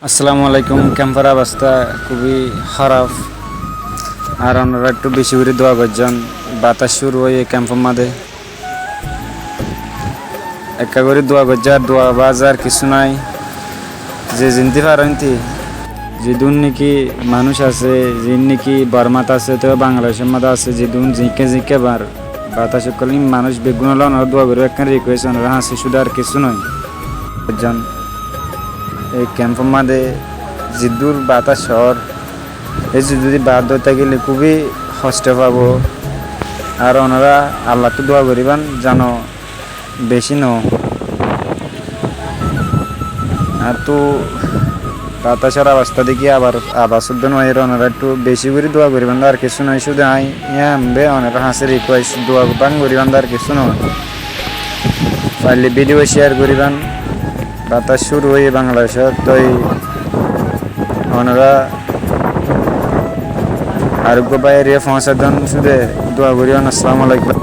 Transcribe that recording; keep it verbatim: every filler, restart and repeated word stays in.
Assalamu alaikum. Kempor abasta kúbi háraf. Ar onora ettú beci gorí dua goijjón. Batas cúru óiye kempor máze. Ekká gorí dua goijjó, ar dua bade ar kessú nái. Ze zintí faro intí, zedún niki manúic asé, zedún niki Bormát asé, tói Bangladecór máze asé, zedún zikká zikká bar batas ókkol ín manúic beggún ólla onora dua goríba, ekkán request onora hañsé cúde, ar kessú nái. Ekzon ei kempor máze zedúr batas ór, e zedúr batas ói tákile kúbi hoctó faibo. Ar onora Allattú dua goríban zano beci no. Ar tú batasor abasta dekí abar abas uddó no aiyér, onora ettú beci gorí dua goríban de, ar kessú nái, cúde añí yían be onora hañsé request, dua bang goríban de, ar kessú no. Faille video share goríban. Batas cúru óiye Bangladecót, tói onora ar uggwá báiyoré foóñsai don, cúde dua goríban. Assalamu alaikum.